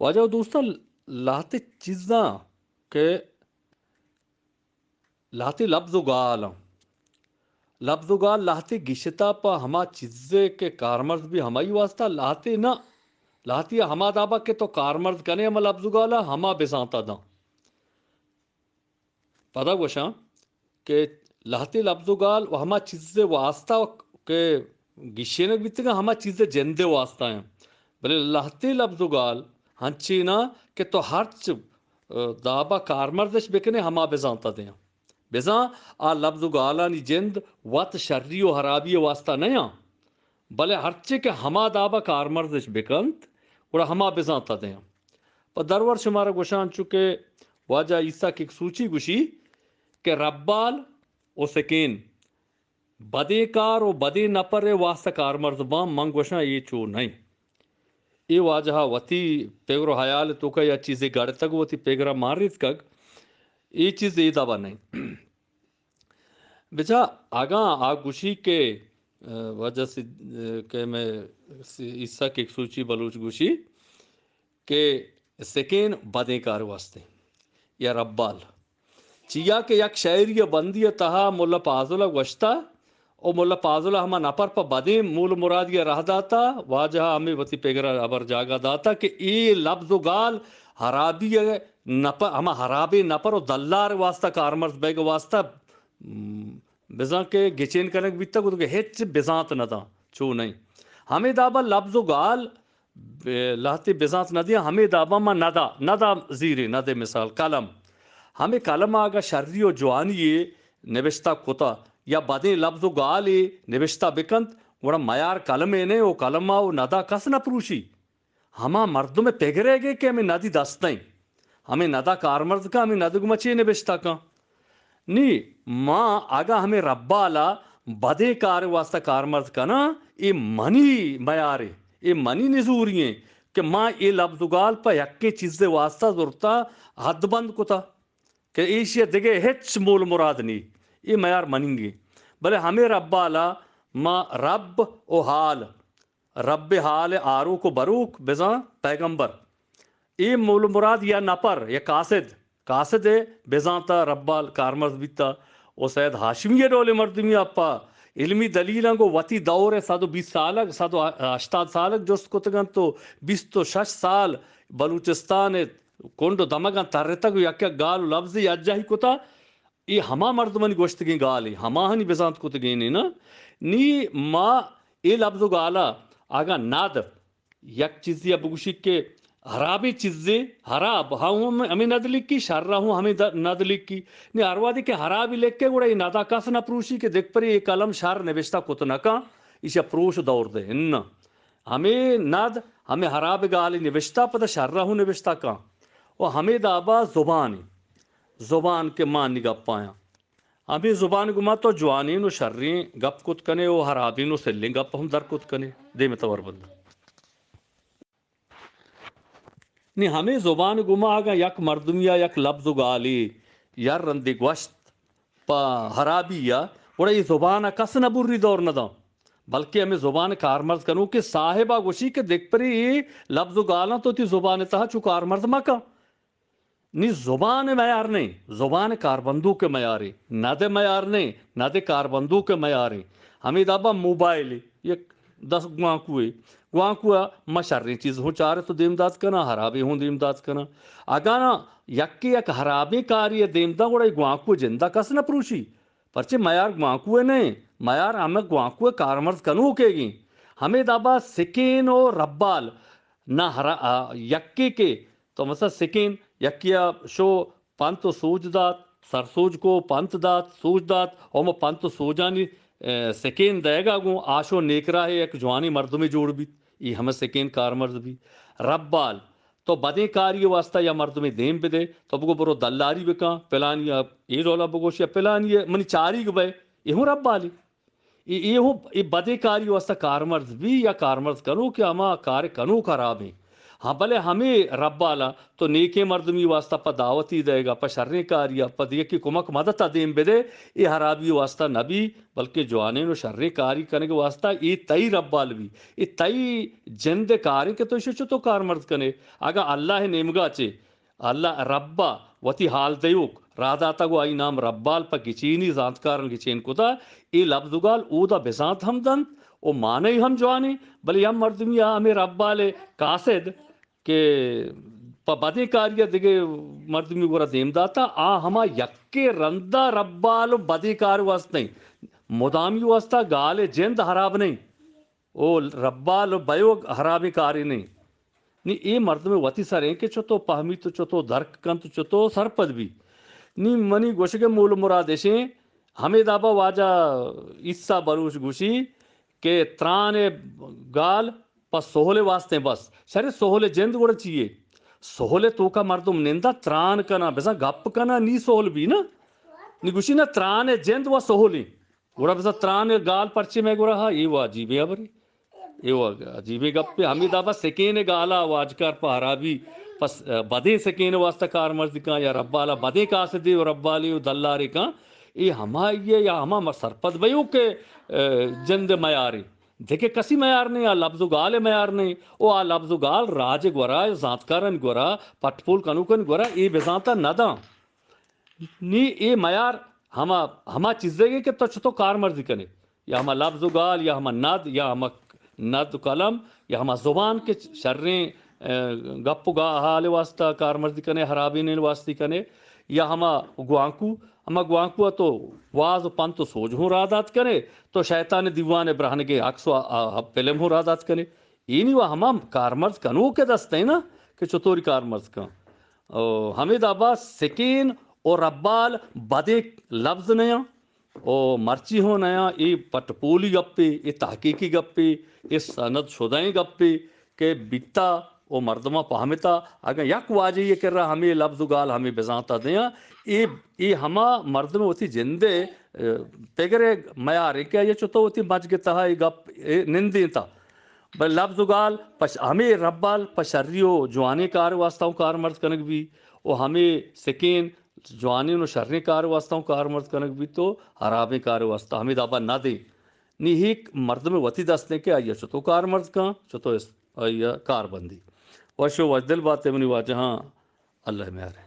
واجہ و دوستاں، لہتے چیزاں کہ لہتے لبز و گال آں۔ لبز و گال لہتے گشتا پہ ہما چیزے کہ کارمرز بی ہمائی واسطہ، لہتے نہ، لہتی ہما دابا کہ تو کارمرز کنے ہما لبز و گالا ہما بزانتا داں۔ پدا گوشاں کہ لہتے لبز و گال و ہما چیزے واسطہ کہ گشینگ بیتگاں ہما چیزے جندے واسطہ ہیں، بلے لہتے لبز و گال ہنچیناں کہ تو ہرچ دابا کارمرزش بکنے ہما بزانتا دیاں۔ بزاں آ لبز و گالانی جند وت شری و ہرابی واسطہ نیاں، بلے ہرچے کہ ہما دابا کارمرزش بکنت، گڑا ہما بزانتا دیاں۔ پہ درور شمارا گوشاں چو کہ واجہ عیسیٰ کک سوچی گوشی کہ ربال و سکین بدیں کار و بدیں نپر واسطہ کارمرز باں، من گوشاں اے چو نئیں۔ اے واجہ وتی پگر و حیال توکا یا چیزے گڑتگ و وتی پگرا مان ریتکگ، اے چیز اے دابا نئیں۔ بچا اگاں آ گوشی کہ، ء، واجہ سد-، ء، کہ میں سی-، عیسیٰ کک سوچی بلوچ گوشی کہ سکین بدیں کار واسطے یا ربال، چیا کہ یک شاعری ء بندی ء تہا ملا پازل ء گوشتہ، او ملا پازل ء ہما نپر پہ بدیں مول مرادی ء راہ داتا، واجہ ء ہمے وتی پگر ء ہبر جاگہ داتا کہ اے لبز و گال ہرابی ء نپر، ہما ہرابیں نپر و دلار واسطہ کارمرز بیگ واسطہ، م، بزاں کہ گچین کنگ بیتگ، گڑا ہچ بزانت نہ داں، چو نئیں۔ ہمے دابا لبز و گال ب-، لہتے بزانت نہ دیاں، ہمے دابا ما ندا، ندا زیریں، ندے مثال قلم۔ ہمے قلم اگاں شری و جوانی نبشتہ کتا یا بدیں لبز و گالے نبشتہ بکنت، گڑا میار قلمے نئے و قلما و ندا کس نہ پروشی۔ ہما مردم پگرے گے کہ ہمے ندی دستیں، ہمے ندا کارمرز کن، ہمے ند گما چے نبشتہ کن۔ نی ما اگاں ہمے ربالا بدیں کار واسطہ کارمرز کناں، اے منی میارے، اے منی نزوری ایں کہ ما اے لبز و گال پہ یکیں چیزے واسطہ زرتا، حد بند کتا کہ ایشی دگہ ہچ مول مراد نی، اے میار منیگیں۔ بلے ہمے ربالا ما رب و حال، رب حال آروک و بروک بزاں پیغمبر۔ اے مول مراد یا نپر یا قاصد، قاصد ء بزانتا ربال کارمرز بیتا و سید ہاشمی ء ڈولیں مردمی اپا علمی دلیلاں گوں وتی دور ء صد و بیست سالگ، صد و ہشتاد سالگ جست کتگ انت و بیست و شش سال بلوچستان ء کنڈ و دمگاں ترتگ و یک یک گال و لبزے یکجاہی کتا۔ اے ہما مردمانی گوشتگیں گالے، ہماہانی بزانت کتگیں نہ۔ نی ما اے لبز و گالا اگاں ند یک چیزے ء بگوشی کہ ہرابیں چیزے، ہراب ہم ہمے ند لکھی، شر ہوں ہمے د-، ند لکھی۔ نی ہر وہدے کہ ہرابی لکھے گڑا اے ندا کس نہ پروشی کہ دگپری اے قلم شر نبشتہ کت نہ کن، ایشی ء پروش دور دے۔ اناں ہمے ند، ہمے ہراب گالی نبشتہ پدا شر ہوں نبشتہ کن۔ و ہمے دابا زبانی، زبان کہ ما نی گپایاں۔ ہمے زبان گما تو جوانین و شرین گپ کت کنے و ہرابین و سلین گپ ہم در کت کنے۔ دیم تور بند۔ نی ہمے زبان گما اگاں یک مردمی یا یک لبز و گالی یا رندی گوشت پہ ہرابی یا، گڑا اے زبان ء کس نہ بری دور نہ داں، بلکہ ہمے زبان کارمرز کنوکیں صاحب ء گوشی کہ دگپری اے لبز و گالاں تو تی زبان ء تہا چو کارمرز مکن۔ نی زبان ء میار نئیں، زبان ء کاربندوک ء میارے، ند ء میار نئیں، ند ء کاربندوک ء میارے۔ ہمے دابا موبائل ء یک دست گوانکو ء، گوانکو ء ما شریں چیز ہوں چارت و دیم دات کناں، ہرابے ہوں دیم دات کناں۔ اگاں یکے یک ہرابیں کارے ء دیم داں، گڑا اے گوانکو ء جند ء کس نہ پروشی۔ پرچے میار گوانکو ء نئیں، میار ہمے گوانکو ء کارمرز کنوکیگیں۔ ہمے دابا سکین و ربال نہ ہرا-، آ، یکے کہ تو مثلا سکین یکیا شو پنت و سوج دات، سرسوج کو پنت دات، سوج دات، او ما پنت و سوجانی، اے، سکین دئیگا گوں آ شو نیکراہ یک جوانی مردمے جوڑ بیت، ای ہمے سکین کارمرز بی۔ ربال، تو بدیں کاری واسطہ یا مردمے دیم بدے، تو بگو برو دلاری بکن، پلانی ء اے ڈولا بگوش یا پلانی ء منی چاریگ بئے، اے ہوں ربالی۔ اے، اے ہوں، اے بدیں کاری واسطہ کارمرز بی یا کارمرز کنوک یا ہما کار کنوک ہرابیں۔ ہاں، بلے ہمے ربال ءَ تو نیکیں مردمی واسطہ پہ دعوتی دئیگ ءَ، پہ شریں کاری ءَ، پہ یکے کمک مدت ءَ دیم بدئے، اے ہرابی واسطہ نہ بی، بلکیں جوانیں و شریں کاری کنگ واسطہ اے تئی ربال بی، اے تئی جند ءِ کاریں کہ تو ایشی چتو کارمرز کنئے۔ اگاں اللہ ءِ نیمگ ءَ چہ اللہ رب ءَ وتی حال دیوک راہ داتگ و آئی نام ربال پہ گچینی زانتکاراں گچین کتہ، اے لبز و گال اودا بزانت ہم دنت و معنی ہم جوانیں، بلے یک مردمی ءَ ہمے ربال ءِ قاصد کہ پہ بدیں کاری ءَ دگہ مردمی گورا دیم داتہ، آ ہما یکیں رندا ربال و بدیں کار واسطہ ایں، مدامی واسطہ گال ءِ جند ہراب نہ ایں۔ او ربال و بئیوگ ہرابیں کارے نہ ایں۔ نی اے مردم وتی سر ایں کہ چتو پہمیت و چتو درک کنت و چتو سرپد بی۔ نی منی گوشگ ءِ مول و مراد اش ایں، ہمے دابا واجہ عیسی بلوچ گوشی کہ تران ءِ گال پہ سہل ءِ واسطہ بس۔ شرے سہل ءِ جند گڑا چی یے؟ سہل ءِ توکا مردم نندا تران کنا، بزاں گپ کنا، نی سہل بی نا۔ نی گوشی نا تران ءِ جند و سہل ایں۔ گڑا بزاں تران ءِ گال پرچے مئے گورا ہا، اے و عجیبیں ہبرے۔ اے و عجیبیں گپے۔ ہمے دابا سکین ءِ گالا واجکار پہ ہرابی، پہ س-، بدیں سکین ءِ واسطہ کارمرزی کن یا ربالا بدیں قاصدے و ربالے و دلارے کن، اے ہمائی ءِ یا ہما م-، سرپد بئیوک ءِ، اے، جند ءِ میارے۔ دگہ کسی میار نہ ایں، آ لبز و گال ءِ میار نہ ایں۔ او آ لبز و گال راج ءِ گورا، زانتکارانی گورا، پٹ پول کنوکانی گورا اے بزانتا نہ داں۔ نی اے میار ہما، ہما چیزے کہ تو چتو کارمرزی کنے، یا ہما لبز و گال، یا ہما ند، یا ہما ند و قلم، یا ہما زبان کہ شریں، اے، گپ و گا-، حال واسطہ کارمرزی کنے، ہرابینین واسطہ کنے، یا ہما گوانکو، ہما گوانکو ءَ تو واز و پنت و سوج ہوں راہ دات کنے، تو شیطان دیوان ءِ برہنگیں عکس و آ، آ، فلم ہوں راہ دات کنے۔ اینی و ہما کارمرز کنوک ءِ دست ایں نا کہ چطوری کارمرز کن۔ او ہمے دابا سکین و ربال بدیں لبز نیاں۔ او مرچی ہوں نیاں، اے پٹ پولی گپے، اے تحقیقی گپے، اے سند شدہیں گپے کہ بیتا و مردماں پہمتا، اگاں یک واجہی ءِ کرا ہمے لبز و گال ہمے بزانتا دیاں، اے، اے ہما مردم وتی جندے، اے، پگر ءِ میار ایں کہ آئی چتو وتی مجگ ءِ تہا اے گپ، اے نندینتا۔ بلے لبز و گال پہ ش-، ہمے ربال پہ شری و جوانیں کار واسطہ ہوں کارمرز کنگ بی و ہمے سکین جوانیں و شریں کار واسطہ ہوں کارمرز کنگ بیت و ہرابیں کار واسطہ ہمے دابا نہ دیں۔ نی ایک مردم وتی دست ایں کہ آئی چتو کارمرز کن، چتو اس-، آئی کار بندی۔ وش و وشدل باتے منی واجہاں، اللہ میارے۔